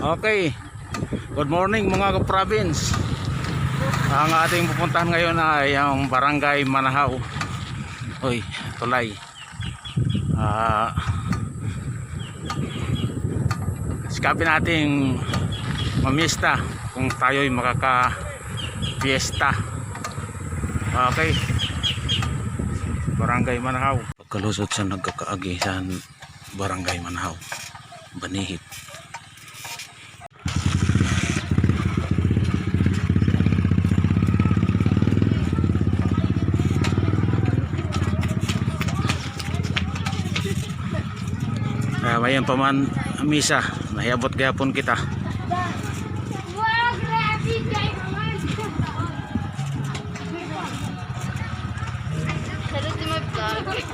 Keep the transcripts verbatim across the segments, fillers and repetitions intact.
Okay. Good morning, mga ka-province. Ang ating pupuntahan ngayon ay ang Barangay Manahaw. Uy, tulay. Ah, sikapin nating mamista kung tayo'y makaka-fiesta. Okay. Barangay Manahaw. Pagkalusot sa nagkakaagi sa Barangay Manahaw, Banihit. Ah, mayon pa man misa, nahiabot gihapon kita. Salud sa mga vlog.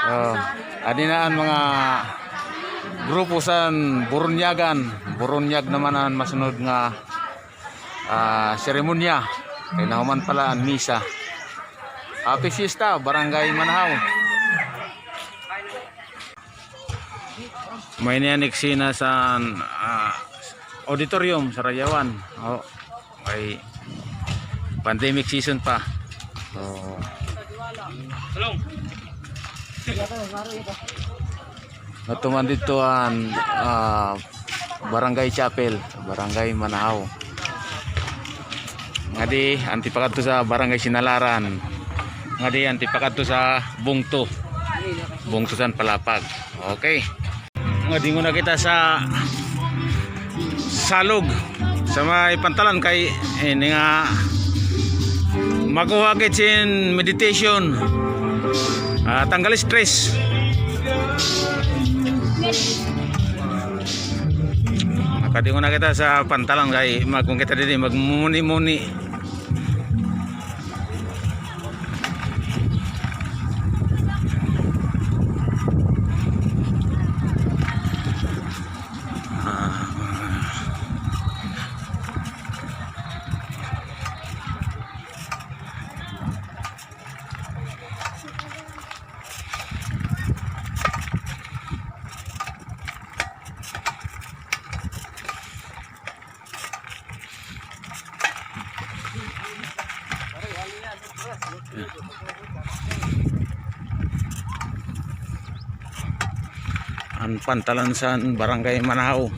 Oh, adi na an mga grupo san Burunyagan. Burunyag naman an masunod nga, ah, seremonya. Kay nahuman pala an misa. Happy Fiesta, Barangay Manahaw. May niyan eksena sa, ah, auditorium sa Rayawan. Oh, may pandemic season pa. So, natuman didto an, ah, Barangay Chapel, Barangay Manahaw. Ngadi, anti pakadto sa Barangay Sinalaran. Ngadi, anti pakadto sa bungto. Bungto san Palapag. Okay. Ngadi, nguna kita sa Salog. Sa may pantalan kay, eh, ini nga makuha gid sin meditation. Ah, tanggal stress. Makadingon na kita sa pantalan kay mag-, kun kita didi, magmumuni-muni. Ah. An pantalan san Barangay Manahaw.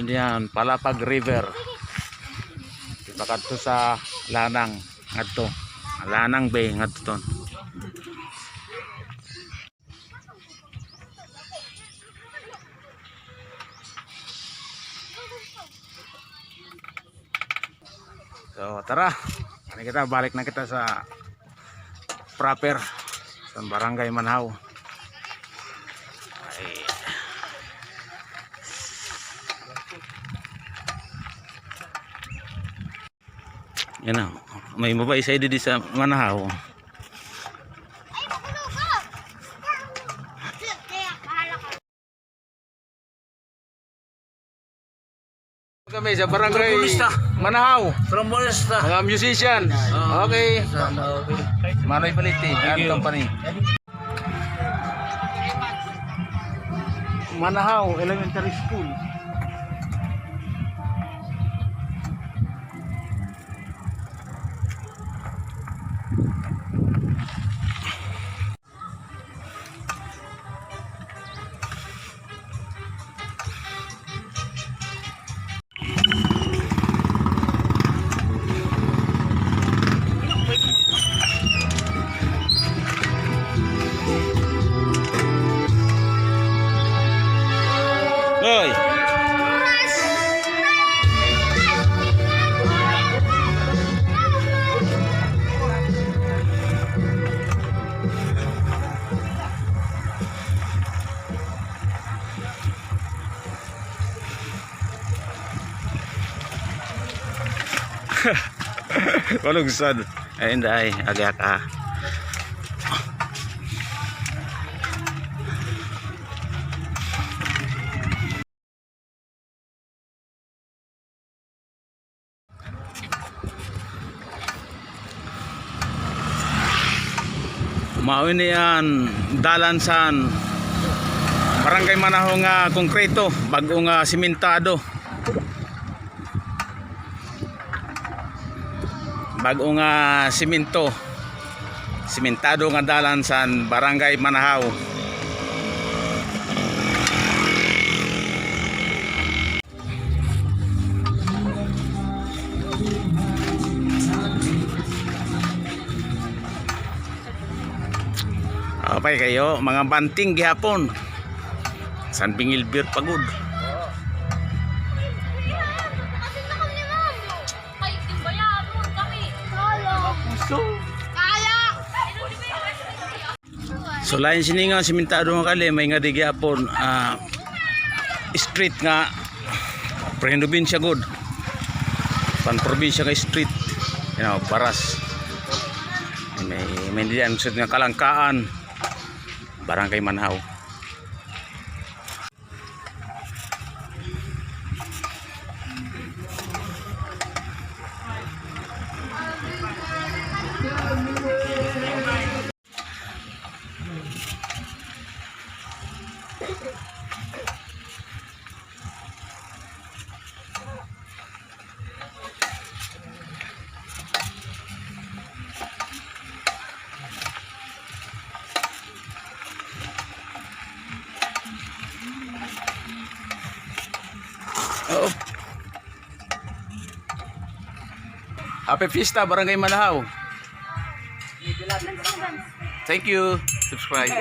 Diyan, Palapag River. Pakadto sa Lanang ngadto. Lanang Bay ngadto ton. So, tara. Ano kita, balik na kita sa proper sa Barangay Manahaw. Ay. Yan na. May mabay sa didi sa Manahaw. Kami sa barangay Trombonista. Manahaw. Trombonista. Mga musician. Ah, okay. Sana okay. Manoy Baliti and company. Manahaw Elementary School. Hoy! Malungsod. Ay, inday, agak, ah. Mao ini an dalan san Barangay Manahaw nga konkreto, bag-o nga simentado. Bag-o nga simento. Simentado nga dalan san Barangay Manahaw. Apay kayo, mga banting gihapon. San Bingilbir pa gud. So, lain sini nga simentado nga kalye, may ngadi gihapon, ah, street nga probinsya gud. Pan-probinsya nga street. You know, paras. May, may diyan sud nga kalangkaan. Barangay Manahaw. Oo. Happy Fiesta, Barangay Manahaw. Thank you. Subscribe.